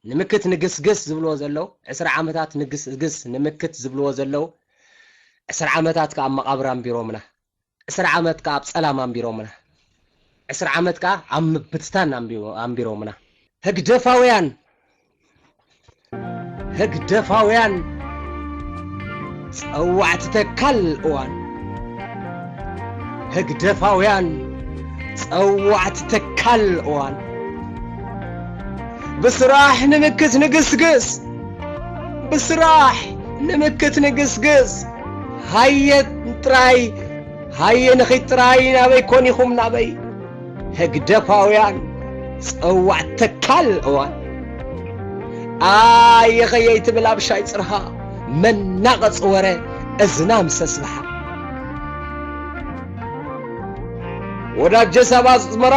ንምክት ንግስግስ ዝብልዎ ዘለዉ፣ ዕስራ ዓመታት ንግስግስ ንምክት ዝብልዎ ዘለዉ፣ ዕስራ ዓመታት ከኣ ኣብ መቓብር ኣንቢሮምና። ዕስራ ዓመት ከኣ ኣብ ጸላም ኣንቢሮምና። ዕስራ ዓመት ከኣ ኣብ ምብትታን ኣንቢሮ-፣ ኣንቢሮምና። ህግደፋውያን፣ ህግደፋውያን ጸዋዕቲ ተካል እዋን። ህግደፋውያን ጸዋዕቲ ተካል እዋን። ብስራሕ ንምክት ንግስግስ፣ ብስራሕ ንምክት ንግስግስ። ሃየ ጥራይ፣ ሃየ ንኺድ ጥራይ፣ ናበይ ኮን ኢኹም ናበይ? ህግደፋውያን ጸዋዕቲ ተካል እዋን። ኣየ ኸየይ ትብል ኣብ ሻይ ጽርሃ፣ መናቐጺ ወረ እዝና ምስ ኣስብሓ። ወዳጀ ሰብ ኣስመራ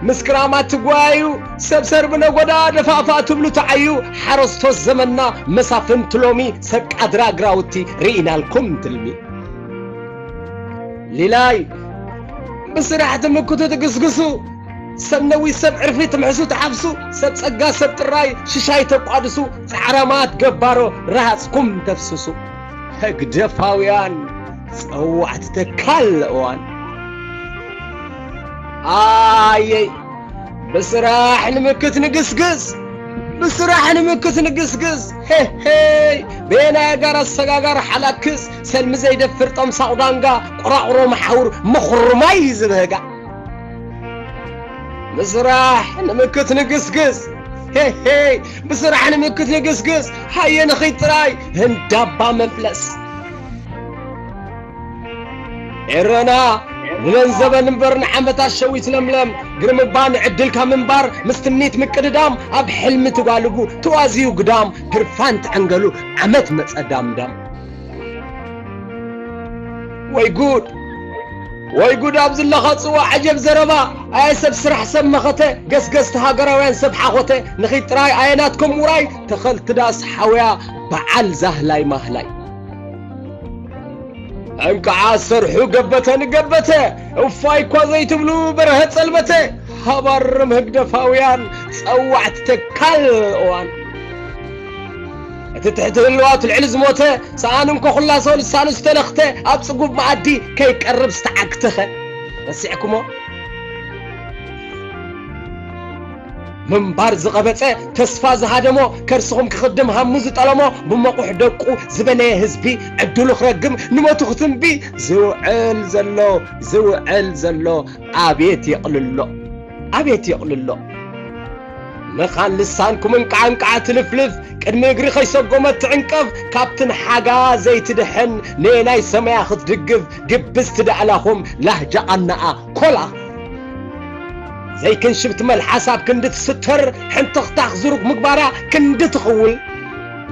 ምስ ክራማት ትጓዩ፣ ሰብ ሰርቢ ነጎዳ ደፋፋ ትብሉ ትዓዩ፣ ሓረስቶት ዘመንና መሳፍንቲ ሎሚ ሰብ ቃድራ ግራውቲ ርኢናልኩም ትልሚ። ሊላይ ብስራሕ ትምክቱ ትግስግሱ፣ ሰብ ነዊት ሰብ ዕርፊ ትምሕሱ ትሓፍሱ፣ ሰብ ጸጋ ሰብ ጥራይ ሽሻይ ተቋድሱ፣ ጻዕራማት ገባሮ ረሃጽኩም ተፍስሱ። ህግደፋውያን ጸዋዕቲ ተካል እዋን። ኣየይ ብስራሕ ንምክት ንግስግስ፣ ብስራሕ ንምክት ንግስግስ። ሄሄይ በየናይ ኣጋር ኣሰጋጋር ሓላክስ፣ ሰልሚ ዘይደፍር ጠምሳቕ ዳንጋ፣ ቆራቑሮ መሓውር ምኹርማይ ዝብህጋ። ብስራሕ ንምክት ንግስግስ፣ ሄሄይ ብስራሕ ንምክት ንግስግስ። ሃየ ንኺድ ጥራይ ህንዳባ መፍለስ። ኤረና ንመንዘበን እምበር ንዓመታት ሸዊት ለምለም፣ ግርምባ ንዕድልካ ምንባር፣ ምስ ትምኒት ምቅድዳም፣ ኣብ ሕልሚ ትጓልጉ ትዋዝዩ ግዳም፣ ህርፋን ትዕንገሉ ዓመት መጸ ዳምዳም። ወይ ጉድ፣ ወይ ጉድ፣ ኣብዚ ለኻ ጽዋዕ ዓጀብ ዘረባ፣ ኣየ ሰብ ስራሕ ሰብ መኸተ፣ ገስገስቲ ሃገራውያን ሰብ ሓኾተ፣ ንኺድ ጥራይ ኣየ ናትኩም ውራይ፣ ተኸልቲ ዳስ ሓውያ በዓል ዛህላይ ማህላይ። እንቅዓ ሰርሑ ገበተ ንገበተ፣ እፋይ እኳ ዘይትብሉ በርሀ ጸልመተ፣ ሃባርም ህግደፋውያን ጸዋዕቲ ተካል እዋን። እቲ ትሕቲ ህልዋት ልዕሊ ዝሞተ፣ ሰኣን እንኮ ኩላሶ ልሳኑ ዝተለኽተ፣ ኣብ ጽጉብ መኣዲ ከይቀርብ ዝተዓግተኸ። ረሲዕኩሞ? ምንባር ዝቐበጸ ተስፋ ዝሃደሞ፣ ከርስኹም ክኽድም ሃሙ ዝጠለሞ፣ ብመቑሕ ደቁ ዝበነየ ህዝቢ ዕድሉ ክረግም፣ ንሞቱ ክትንቢ ዝውዕል ዘሎ፣ ዝውዕል ዘሎ፣ ኣቤት የቕልሎ፣ ኣቤት የቕልሎ። መኻን ልሳንኩም እንቃዕንቃዕ ትልፍልፍ፣ ቅድሚ እግሪ ከይሰጎመት ትዕንቀፍ፣ ካብቲ ንሓጋ ዘይትድሕን፣ ንናይ ሰማያ ክትድግፍ፣ ግብዝቲ ዳዕላኹም ላህጃ ቃናኣ ኮላ። ዘይክንሽብቲ መልሓስ ኣብ ክንዲ ትስተር፣ ሕንትኽታኽ ዝሩግ ምግባራ ክንዲ ትኽውል፣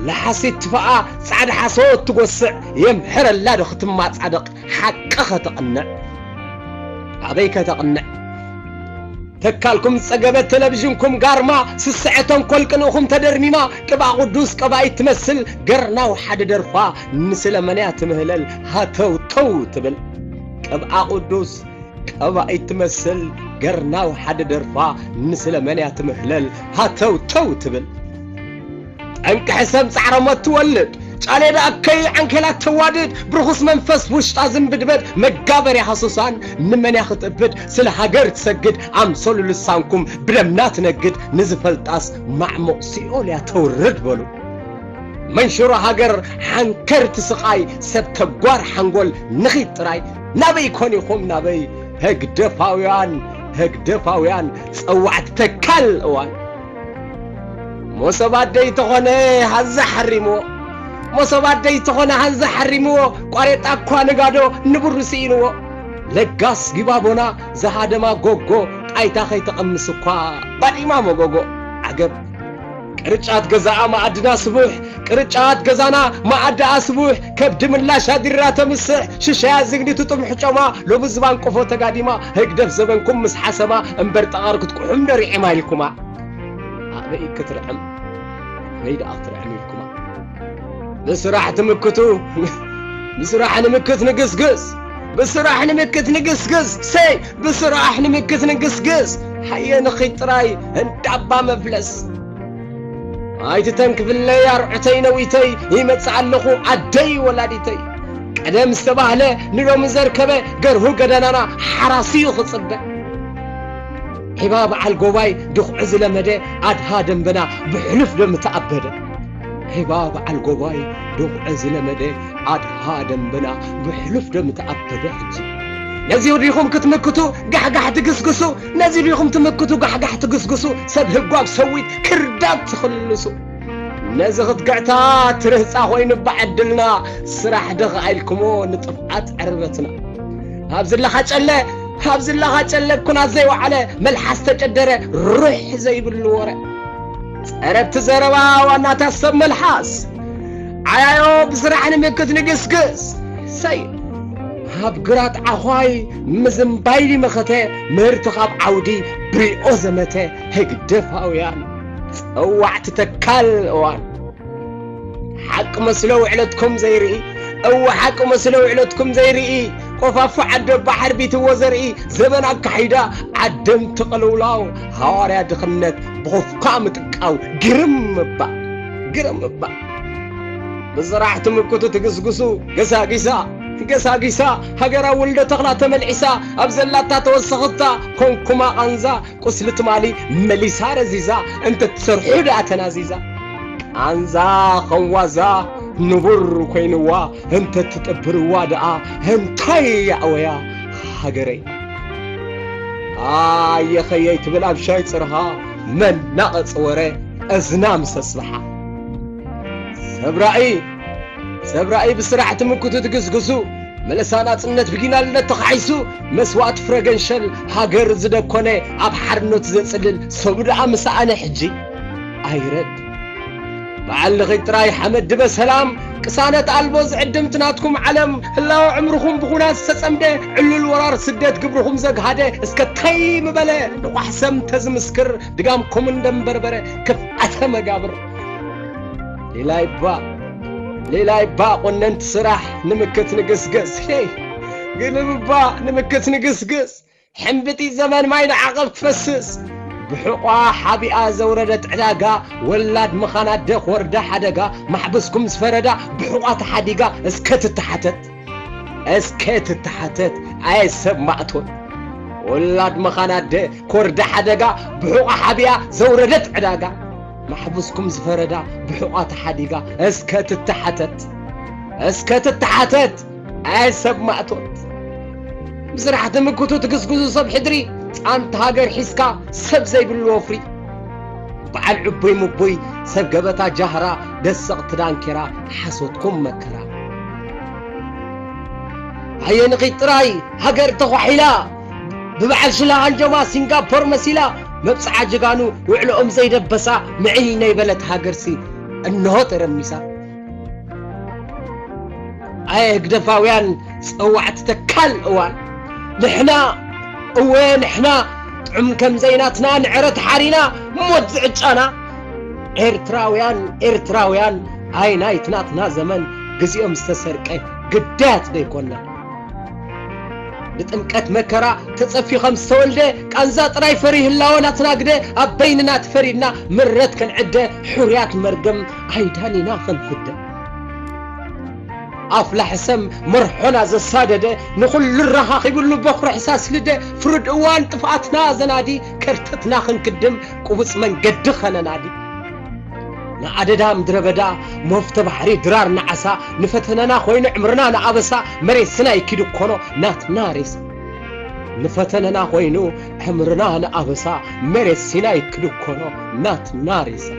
ለሓሲት ትፋኣ ጻዕዳ ሓሶት ትጎስዕ፣ የምሕረላ ዶ ክትማጻደቕ፣ ሓቂ ከተቕንዕ? ኣበይ ከተቕንዕ? ተካልኩም ዝጸገበት ቴሌቪዥንኩም ጋርማ፣ ስስዐ ተንኮል ቅንእኹም ተደርሚማ፣ ቅብኣ ቅዱስ ቀባኢት ትመስል፣ ገርናው ሓደ ደርፋ፣ ንስለ መን እያ ትምህለል፣ ሃተው ተው ትብል። ቅብኣ ቅዱስ ቀባኢት ትመስል፣ ገርናው ሓደ ደርፋ፣ ንስለ መን እያ ትምህለል፣ ሃተው ተው ትብል። ጠንቂ ሕሰም ጻዕረ ሞት ትወልድ፣ ጫሌዳ ኣከይ ዓንኬላት ተዋድድ፣ ብርኹስ መንፈስ ውሽጣ ዝንብድበድ፣ መጋበርያ ሃሱሳን ንመን እያ ክትእብድ፣ ስለ ሃገር ትሰግድ፣ ኣምሰሉ ልሳንኩም ብደምና ትነግድ፣ ንዝፈልጣስ ማዕሙቕ ሲኦል እያ ተውርድ በሉ። መንሽሮ ሃገር ሓንከርቲ ስቓይ፣ ሰብ ተጓር ሓንጎል ንኺድ ጥራይ፣ ናበይ ኮን ኢኹም ናበይ? ህግደፋውያን፣ ህግደፋውያን ጸዋዕቲ ተካል እዋን። ሞሰብ ኣደይ ተኾነ ሃዛ ሓሪምዎ፣ ሞሰብ ኣደይ ተኾነ ሃዛ ሓሪምዎ፣ ቋሬጣ እኳ ንጋዶ ንብሩ ስኢንዎ። ለጋስ ጊባቦና ዝሃደማ ጎጎ፣ ጣይታ ከይተቐምስ እኳ ባዲማ መጎጎ። ዓገብ! ቅርጫት ገዛኣ መኣድና ስቡሕ፣ ቅርጫት ገዛና መኣድኣ ስቡሕ፣ ከብዲ ምላሽ ኣዲራ ተምስሕ፣ ሽሻያ ዝግኒ ትጥምሕ ጮማ፣ ሎሚ ዝባን ቆፎ ተጋዲማ፣ ህግደፍ ዘበንኩም ምስ ሓሰማ፣ እምበር ጠቐር ክትቁሑም ዶ ርዒማ ኢልኩማ? ኣበይ ክትርዕም? ኣበይ ደኣ ክትርዕም ኢልኩማ? ብስራሕ ትምክቱ፣ ብስራሕ ንምክት ንግስግስ፣ ብስራሕ ንምክት ንግስግስ፣ ሰይ፣ ብስራሕ ንምክት ንግስግስ፣ ሃየ ንኺድ ጥራይ እንዳባ መፍለስ። ኣይትተንክፍለይ ኣርዑተይ ነዊተይ፣ ይመጽእ ኣለኹ ዓደይ ወላዲተይ። ቀደም ዝተባህለ ንሎሚ ዘርከበ፣ ገርሁ ገደናና ሓራሲ እዩ ክጽበ። ዒባ በዓል ጎባይ ድኹዒ ዝለመደ፣ ኣድሃ ደንበና ብሕሉፍ ደም ተኣበደ። ዒባ በዓል ጎባይ ድኹዒ ዝለመደ፣ ኣድሃ ደንበና ብሕሉፍ ደም ተኣበደ። ሕጂ ነዚ ዲኹም ክትምክቱ ጋሕጋሕ ትግስግሱ፣ ነዚ ዲኹም ትምክቱ ጋሕጋሕ ትግስግሱ፣ ሰብ ህጓብ ሰዊት ክርዳድ ትኽልሱ። ነዚ ክትግዕታ ትርህጻ ኮይኑ ብዓድልና፣ ስራሕ ድኻ ኢልኩሞ ንጥፍኣት ዕርበትና። ኣብዚ ለኻ ጨለ፣ ኣብዚ ለኻ ጨለ ኩናት ዘይወዓለ፣ መልሓስ ተጨደረ ሩሕ ዘይብሉ ወረ። ጸረብቲ ዘረባ ዋናታት ሰብ መልሓስ፣ ዓያዮ ብስራሕ ንምክት ንግስግስ። ሰይ ኣብ ግራት ዓዃይ ምዝንባይ ዲመኸተ፣ ምህርቲ ካብ ዓውዲ ብሪኦ ዘመተ። ህግደፋውያን ጸዋዕቲ ተካል እዋን፣ ሓቂ መስሎ ውዕለትኩም ዘይርኢ፣ እወ ሓቂ መስሎ ውዕለትኩም ዘይርኢ፣ ቆፋፎ ዓዲ ኣባ ሓርቢትዎ ዘርኢ፣ ዘበን ኣካሒዳ ዓደም ተቐልውላው፣ ሃዋርያ ድኽነት ብኹፍካ ምጥቃው። ግርም እባ፣ ግርም እባ። ብስራሕ ትምክቱ ትግስግሱ፣ ገሳጊሳ፣ ገሳጊሳ፣ ሃገራ ወልደ ተኽላ ተመልዒሳ፣ ኣብ ዘላታ ተወሰኽታ፣ ኮንኩማ ቃንዛ፣ ቁስሊ ትማሊ መሊሳ ረዚዛ፣ እንተ ትሰርሑ ደኣ ተናዚዛ። ቃንዛ ኸዋዛ ንቡር ኮይንዋ፣ እንተ ትጥብርዋ ደኣ እንታይ ያእወያ ሃገረይ። ኣየኸየይ ትብል ኣብ ሻይ ጽርኻ፣ መናቐጽ ወረ እዝና ምስ ኣስብሓ። ሰብ ራእይ፣ ሰብ ራእይ ብስራሕ ትምክቱ ትግስግሱ፣ መለሳ ናጽነት ብጊና ልደት ተኻሒሱ፣ መስዋእቲ ፍረ ገንሸል ሃገር ዝደኮነ፣ ኣብ ሓርነት ዘጽልል ሰብ ደኣ ምሰኣነ ሕጂ ኣይረድ። በዓል ንኺድ ጥራይ ሓመድ ድበ ሰላም፣ ቅሳነት ኣልቦ ዝዕድምቲ ናትኩም ዓለም፣ ህላወ ዕምርኹም ብኹናት ዝተጸምደ፣ ዕሉል ወራር ስደት ግብርኹም ዘግሃደ፣ እስከ ታይ ምበለ ንቋሕ ሰም ተዝምስክር፣ ድጋም ኮም እንደንበርበረ ክፍኣተ መጋብር። ሌላ ይባ፣ ሌላ ይባ ቆነንቲ ስራሕ ንምክት ንግስግስ። ሄይ፣ ግልብባ ንምክት ንግስግስ። ሕምብጢ ዘመን ማይ ንዓቐብ ክፈስስ። ብሕቋ ሓቢኣ ዘውረደት ዕዳጋ፣ ወላድ መኻን ኣደ ክወርዳ ሓደጋ፣ ማሕበስኩም ዝፈረዳ ብሕቋ ተሓዲጋ እስከ ትተሓተት። እስከ ትተሓተት፣ ኣየ ሰብ ማእቶት። ወላድ መኻን ኣደ ክወርዳ ሓደጋ፣ ብሕቋ ሓቢኣ ዘውረደት ዕዳጋ፣ ማሕቡስኩም ዝፈረዳ ብሕቋ ተሓዲጋ እስከ ትተሓተት፣ እስከ ትተሓተት። ኣይ ሰብ ማእቶት፣ ብስራሕ ትምክቱ ትግስግዙ ሰብ ሕድሪ፣ ጻንት ሃገር ሒዝካ ሰብ ዘይብሉ ወፍሪ። በዓል ዕቡይ ምቡይ ሰብ ገበታ ጃህራ፣ ደሰቕቲ ዳንኬራ ሓሶትኩም መከራ። ኣየንኺ ጥራይ ሃገር ተዃሒላ፣ ብበዓል ሽላ ኣንጆባ ሲንጋፖር መሲላ፣ መብጽዓ ጀጋኑ ውዕሎኦም ዘይደበሳ፣ ምዕይ ነይበለት ሃገርሲ እንሆ ተረሚሳ። ኣየ ህግደፋውያን ጸዋዕቲ ተካል እዋን፣ ንሕና፣ እወ ንሕና፣ ጥዑም ከም ዘይናትና ንዕረት ሓሪና፣ ሞት ዝዕጫና፣ ኤርትራውያን፣ ኤርትራውያን፣ ኣይ ናይቲ ናትና ዘመን፣ ግዜኦም ዝተሰርቀ ግዳያት ደይኮና። ንጥምቀት መከራ ተጸፊ ከም ዝተወልደ፣ ቃንዛ ጥራይ ፈሪ ህላወ ናትና ግደ፣ ኣብ በይንና ተፈሪድና ምረት ክንዕደ፣ ሕሩያት መርገም ኣይዳኒና ክንፍደ። ኣፍላ ሕሰም መርሖና ዘሳደደ፣ ንኹሉ ኣረኻኺብሉ በኹሪ ሕሳስ ልደ፣ ፍሩድ እዋን ጥፍኣትና ዘናዲ፣ ከርተትና ክንክድም ቅቡጽ መንገዲ ኸነናዲ። ንኣደዳ ምድረ በዳ፣ መፍተ ባሕሪ ድራር ንዓሳ፣ ንፈተነና ኾይኑ ዕምርና ንኣበሳ፣ መሬት ሲናይ ኪዱ ኮኖ ናትና ሬሳ። ንፈተነና ኾይኑ ዕምርና ንኣበሳ፣ መሬት ሲናይ ክድኮኖ ናትና ሬሳ።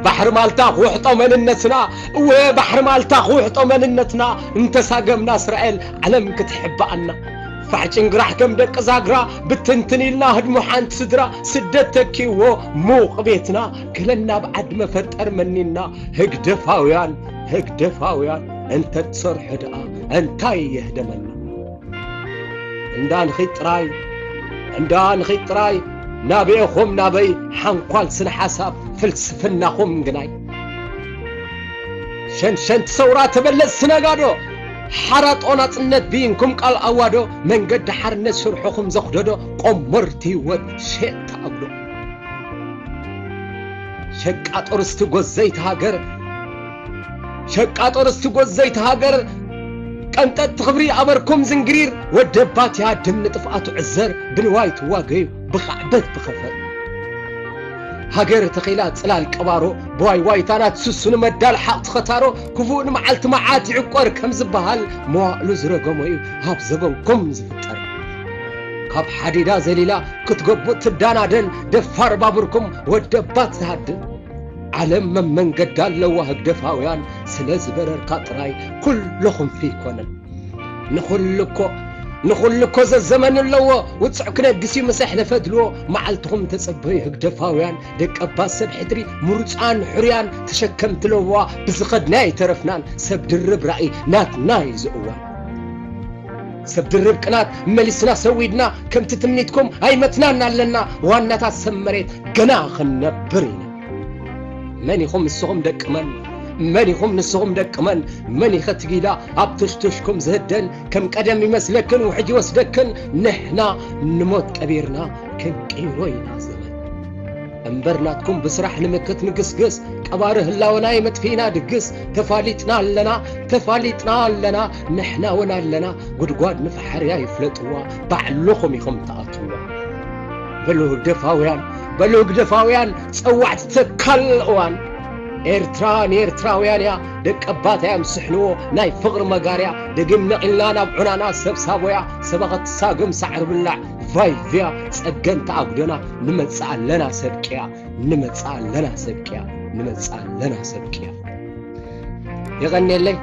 ባሕሪ ማልታ ክውሕጦ መንነትና፣ እወ ባሕሪ ማልታ ክውሕጦ መንነትና፣ እንተሳገምና እስራኤል ዓለም ክትሕብኣና። ፋሕ ጭንግራሕ ከም ደቂ ዛግራ፣ ብትንትን ኢልና ህድሙ ሓንቲ ስድራ፣ ስደት ተኪእዎ ሙቕ ቤትና፣ ገለ ናብ ዓዲ መፈጠር መኒና። ህግደፋውያን፣ ህግደፋውያን፣ እንተ ትሰርሑ ደኣ እንታይ የህደመና? እንዳ ንኺድ ጥራይ፣ እንዳ ንኺድ ጥራይ፣ ናበይኹም ናበይ ሓንኳል ስነ ሓሳብ ፍልስፍናኹም ግናይ። ሸንሸንቲ ሰውራ ተበለጽቲ ነጋዶ፣ ሓራጦ ናጽነት ብይንኩም ቃል ኣዋዶ፣ መንገዲ ሓርነት ስርሑኹም ዘኽደዶ፣ ቆመርቲ ህይወት ሸየጥቲ ኣጉዶ። ሸቃጦር እስቲ ጎዘይቲ ሃገር፣ ሸቃጦር እስቲ ጎዘይቲ ሃገር፣ ቀንጠጥቲ ክብሪ ኣበርኩም ዝንግሪር፣ ወደባት ያድም ንጥፍኣቱ ዕዘር፣ ብንዋይ ትዋገዩ ብኻዕበት ብኸፈር። ሃገር ተኺላ ጽላል ቀባሮ፣ ብዋይ ዋይታ ናት ስሱ ንመዳል ሓቕ ትኸታሮ፣ ክፉእ ንመዓልቲ መዓት ይዕቆር ከም ዝበሃል፣ መዋእሉ ዝረገሞ እዩ ኣብ ዘበንኩም ዝፍጠር። ካብ ሓዲዳ ዘሊላ ክትገቡእ ትዳናደን፣ ደፋር ባቡርኩም ወደባት ዝሃድን። ዓለም መመንገዳ ኣለዋ ህግደፋውያን፣ ስለ ዝበረርካ ጥራይ ኩሉ ክንፊ ይኮነን። ንኹሉ እኮ ንኹሉ እኮ ዘዘመን ኣለዎ፣ ውፅዕ ክነግስ እዩ ምስ ኣሕለፈ ድልዎ። መዓልትኹም ተጸበዩ ህግደፋውያን፣ ደቀባት ሰብ ሕድሪ፣ ምሩፃን ሕሩያን፣ ተሸከምቲ ለዋ ብዝኸድና ኣይተረፍናን። ሰብ ድርብ ራእይ ናትና እዩ ዝእዋን። ሰብ ድርብ ቅናት መሊስና ሰዊድና፣ ከምቲ ትምኒትኩም ኣይመትናን ኣለና። ዋናታት ሰብ መሬት ገና ክንነብር ኢና። መን ኢኹም ንስኹም ደቂ መን? መን ኢኹም ንስኹም ደቂ መን? መን ኢኸ ትጊላ ኣብ ተሽቶሽኩም ዝህደን? ከም ቀደም ይመስለክን ውሕጅ ይወስደክን? ንሕና ንሞት ቀቢርና ክንቅይሮ ኢና ዘመን። እምበር ናትኩም ብስራሕ ንምክት ንግስግስ፣ ቀባሪ ህላወና የመጥፊእና ድግስ። ተፋሊጥና ኣለና፣ ተፋሊጥና ኣለና፣ ንሕና እውን ኣለና። ጉድጓድ ንፈሓርያ ይፍለጥዋ፣ ባዕልኹም ኢኹም ትኣትዋ። በሉ ህግደፋውያን፣ በሉ ህግደፋውያን፣ ጸዋዕቲ ተካል እዋን። ኤርትራ ንኤርትራውያን እያ፣ ደቂ ኣባት እዮም ስሕንዎ፣ ናይ ፍቕሪ መጋርያ። ደጊም ነቒልና ናብ ዑናና ሰብ ሳቦያ፣ ሰበኸት ሳግም ሳዕሪ ብላዕ፣ ቫይቭያ፣ ጸገን ተኣጉደና፣ ንመጽእ ኣለና ሰብ ቅያ፣ ንመጽእ ኣለና ሰብ ቅያ፣ ንመጽእ ኣለና ሰብ ቅያ። የቐንየለይ።